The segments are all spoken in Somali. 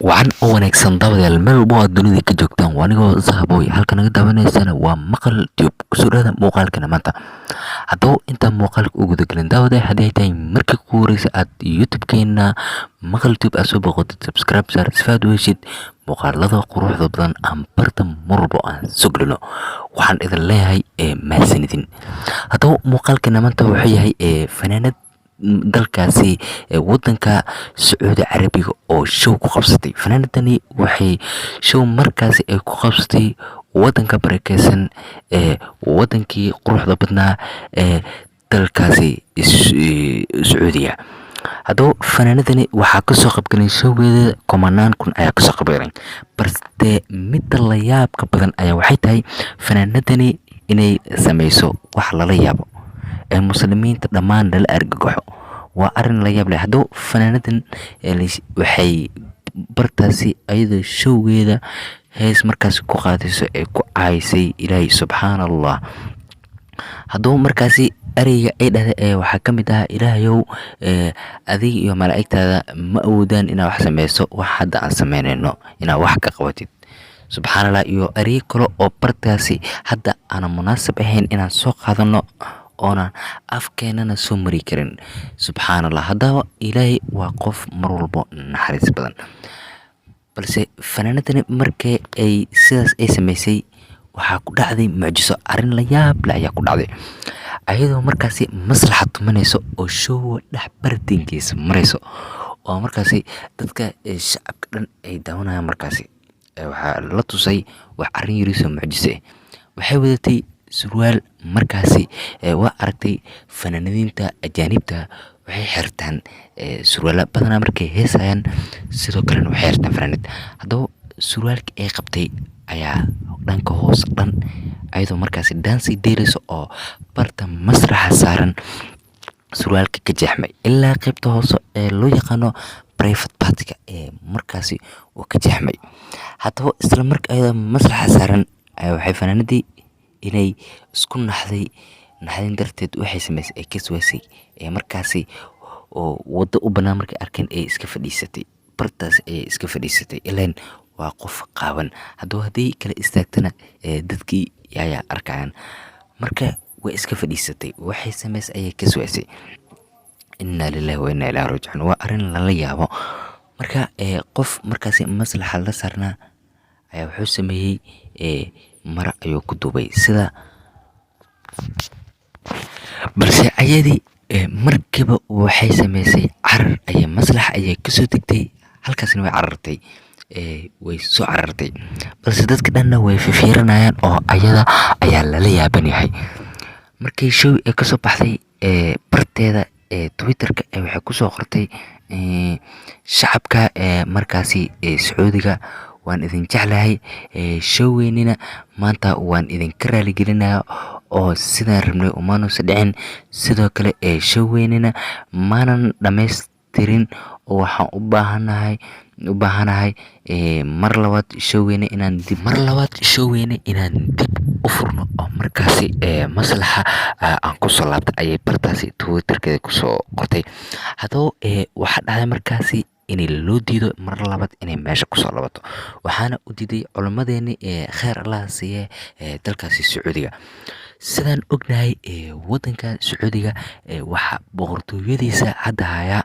Wacan oo wanaagsan daawadayaal, meel walbo aad dunida ka joogtaan. Waa anigoo Zahaboy, halka naga daawanaysana waa Maqal Tube. Kusoo dhawaada muuqaalkana maanta. Haddaba intaan muuqaalka u gudagelin, daawada, haddii ay tahay markii kugu horeysa aad YouTube-keena Maqal Tube aad soo boqotid, subscribe saar si aad u heshid muuqaalada quruxda badan aan barta mar walbo aan soo gelino. Waxaan idin leeyahay mahadsanidin. Haddaba muuqaalkana maanta wuxuu yahay fanaanad dalkaasi wadanka Sacuudi Carabiga oo show ku qabsatay. Fanaanadani waxay show markaasi ay ku qabsatay wadanka barakeysan ee wadankii quruxda badnaa ee dalkaasi Sacuudiga. Haddaba fanaanadani waxaa kasoo qaybgalay showgeeda kumanaan kun ayaa kasoo qaybgalay, balse midda la yaabka badan ayaa waxay tahay fanaanadani inay sameyso wax lala yaabo ee muslimiinta dhammaan lala argagaxo. Waa arrin la yaab leh. Haddaba fanaanadan waxay bartaasi ayadoo showgeeda hees markaasi ku qaadayso ee ku caaysay Ilaahay, subxaana Allah. Haddaba markaasi ereyga ay dhahday ee waxaa ka mid ah: "Ilaahayow, adiga iyo malaa'igtaada ma awoodaan inaad wax sameyso, wax hadda aan sameynayno inaad wax ka qabatid." Subxaan Allah. Iyo erey kale oo bartaasi hadda aanan munaasab ahayn inaan soo qaadano oonan afkeenana soo mari karin. Subxaan Allah. Haddaba Ilaahay waa qof mar walbo naxariis badan, balse fanaanadani markii ay sidaas ay sameysay waxaa ku dhacday mucjiso. Arrin la yaab leh ayaa ku dhacday ayadoo markaasi maslaxa tumanayso oo showga dhex bartankiisa marayso oo markaasi dadka shacabka dhan ay daawanayaan. Markaasi waxaa la tusay wax arrin yariisoo mucjiso ah. Waxay wadatay surwaal markaasi. Waa aragtay, fanaanadiinta ajaanibta waxay xirtaan surwaala badanaa markay heesayaan, sidoo kalena waxay xirtaan fanaanad. Haddaba surwaalka ay qabtay ayaa dhanka hoose dhan, ayadoo markaasi dance dheelayso oo barta masraxa saaran, surwaalka ka jeexmay ilaa qaybta hoose ee loo yaqaano private part-ka ee markaasi uu ka jeexmay. Haddaba isla marka ayadoo masraxa saaran ayaa waxay fanaanadii inay isku naxday. Naxdin darteed waxay samaysay ay kaswaasay ee markaasi oo waddo u bannaan markay arkeen ay iska fadhiisatay. Bartaas ayay iska fadhiisatay, ileen waa qof qaawan. Haddaba haddii kala istaagtana dadkii ayaa arkayaan. Marka way iska fadhiisatay, waxay samaysay ayay kaswaasay. Inna lillahi wa inna ilaihi raajicuun. Waa arrin lala yaabo. Marka qof markaasi maslaxa la saarnaa ayaa wuxuu sameeyey mara ayuu ku duubay sida, balse ayadii markiiba waxay samaysay carar ayay maslax ayay kasoo degtay. Halkaasna way carartay, way soo carartay, balse dadka dhanna way fifiiranayaan oo ayada ayaa lala yaaban yahay. Markii show ay kasoo baxday, barteeda Twitterka waxay kusoo qortay: "Shacabka markaasi Sacuudiga, waan idin jeclahay. Showgeynina maanta waan idinka raaligelinaya oo sidaan rabnay umaanusa dhicin. Sidoo kale showgeynina maanan dhammaystirin oo waxaan u baahanahay mar labaad showgeyna inaan dib, mar labaad showgeyna inaan dib u furno oo markaasi maslaxa aan kusoo laabtay," ayay bartaasi Twitterkeeda kusoo qortay. Haddaba waxaa dhacday markaasi in loo diido mar labaad inay meesha kusoo laabato. Waxaana u diiday culimmadeeni ee kheer Allaha siiye ee dalkaasi Sacuudiga. Sidaan ognahay, wadanka Sacuudiga waxaa boqortooyadiisa hadda haya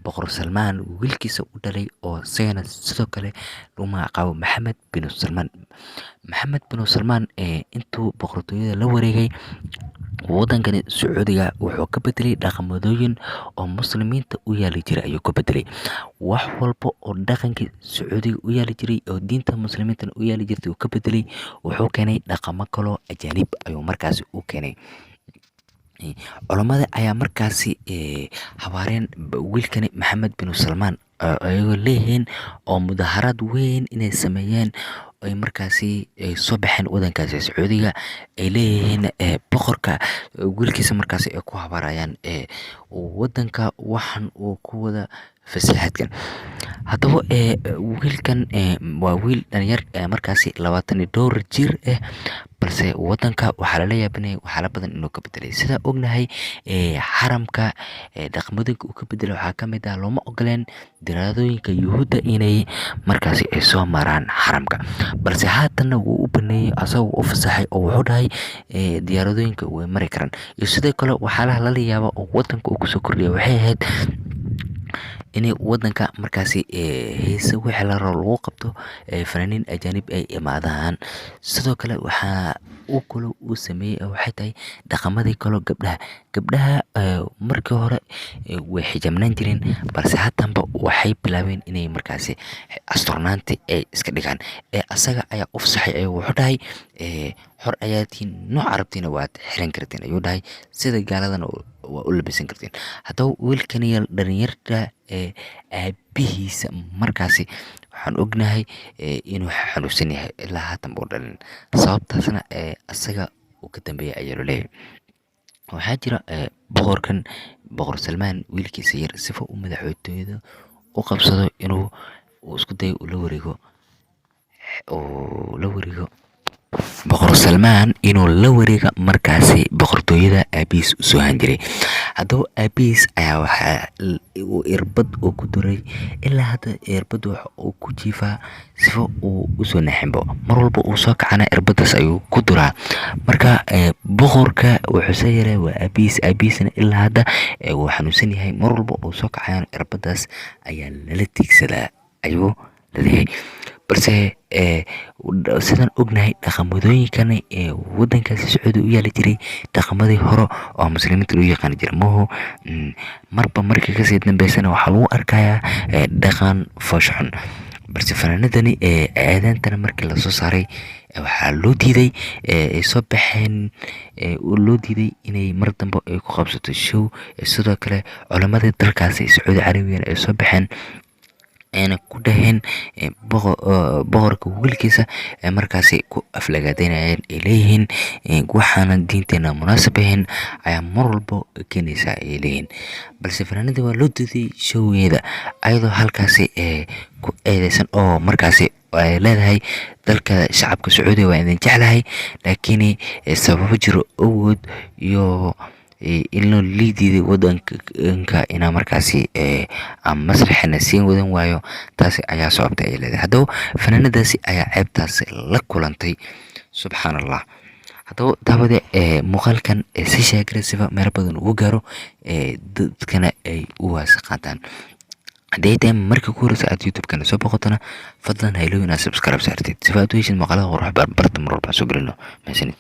Boqor Salmaan wiilkiisa u dhalay, oo isagana sidoo kale lagu magacaabo Maxamed bin Salmaan. Maxamed bin Salmaan intuu boqortooyada la wareegay wadankani Sacuudiga, wuxuu ka bedelay dhaqamadooyin oo muslimiinta u yaali jiray ayuu ka bedelay. Wax walba oo dhaqankii Sacuudiga u yaali jiray oo diinta muslimiintana u yaali jirtay uu ka bedelay. Wuxuu keenay dhaqamo kaloo ajaanib ayuu markaasi u keenay. Culammada ayaa markaasi habaareen wiilkani Maxamed bin Salmaan, ayagoo leeyihiin oo mudaharaad weyn inay sameeyeen, ay markaasi ay soo baxeen wadankaasi Sacuudiga, ay leeyihiin boqorka wiilkiisa markaasi ay ku habaarayaan wadanka waxan uu ku wada fasahaadkan. Haddaba wiilkan waa wiil dhalinyar markaasi 22 jir ah. Balse wadanka waxaa lala yaabinaya waxyaala badan inuu ka bedelay. Sidaa ognahay, xaramka dhaqmadooyinka uu ka bedelay waxaa ka mid ah looma ogoleen diraadooyinka Yuhuudda inay markaasi ay soo maraan xaramka, balse haatanna wuu u baneeyey, asagoo u fasaxay oo wuxuu dhahay diyaaradooyinka way mari karaan. Iyo sidoo kale waxyaalaha lala yaabo oo wadanka uu kusoo kordhiyay waxay ahayd inay wadanka markaasi heese wixii la rabo lagu qabto, fanaaniin ajaanib ay imaadaan. Sidoo kale waxaa uu kale uu sameeyey waxay tahay dhaqamadii kale gabdhaha markii hore way xijaabnaan jireen, balse haatanba waxay bilaabeen inay markaasi asturnaanti ay iska dhigaan. Asaga ayaa u fasaxay ee wuxuu dhahay xor ayaa tihiin, nooca rabtiina waad xiran kartiin ayuu dhahay, sida gaaladana waa u labisan kartiin. Haddaba wiilkan yar dhalinyarta aabihiisa markaasi waxaan ognahay inuu xanuunsan yahay ilaa haatan buu dhalin, sababtaasna asaga uu ka dambeeyay ayaa loo leeyahay. Waxaa jira boqorkan, Boqor Salmaan, wiilkiisa yar sifa uu madaxtooyada u qabsado inuu uu isku dayo uu la wareego, uu la wareego Boqor Salmaan, inuu la wareego markaasi boqortooyada aabihiis u soo han jiray. Haddaba aabihiis ayaa waxaa uu irbad uu ku duray, ilaa hadda irbad waxa uu ku jiifaa sifo uu usoo naxinbo. Mar walba uu soo kacana irbadaas ayuu ku duraa. Marka boqorka wuxuu soo yeelay waa aabihiis, aabihiisna ilaa hadda wuu xanuunsan yahay, mar walba uu soo kacayana irbadaas ayaa lala tiigsadaa ayuu laleeyahay. Balse sidaan ognahay dhaqamadooyinkan ee wadankaasi Sacuudi u yaali jiray, dhaqamadii hore oo muslimiinta lagu yaqaani jiray maho. Marba markii kasii dambeysana waxaa lagu arkayaa dhaqan foosh xun. Balse fanaanadani aadaantana markii lasoo saaray waxaa loo diiday, ay soo baxeen, loo diiday inay mar dambe ay ku qabsato show. Sidoo kale culamadii dalkaasi Sacuudi Carabiyan ay soo baxeen ayna ku dhaheen boqorka wiilkiisa markaasi ku aflagaadeynayeen, ay leeyihiin waxaana diinteena munaasab ahayn ayaa mar walba keenaysaa ay leeyihiin. Balse fanaanada waa loo diiday showgeeda, ayadoo halkaasi ku eedeysan oo markaasi ay leedahay dalka shacabka Sacuudiga waa idin jeclahay, laakiin sababo jiro awgood iyo in loo diiday wadanka inaa markaasi aan masraxana siin wadan waayo, taasi ayaa sababtay ay leedahay. Haddaba fanaanadaasi ayaa ceebtaasi la kulantay, subxaan Allah. Haddaba daawade, muuqaalkan si sheegara sifa meelo badan ugu gaaro, dadkana ay u waasi qaataan. Haddii ay tahay markii ku horeysa aad YouTube-kana soo boqotona, fadlan ha iloobin inaad subscribe saartid sifa aad u heshid muuqaalada qurux barta mar walba soo gelino. Mahadsanid.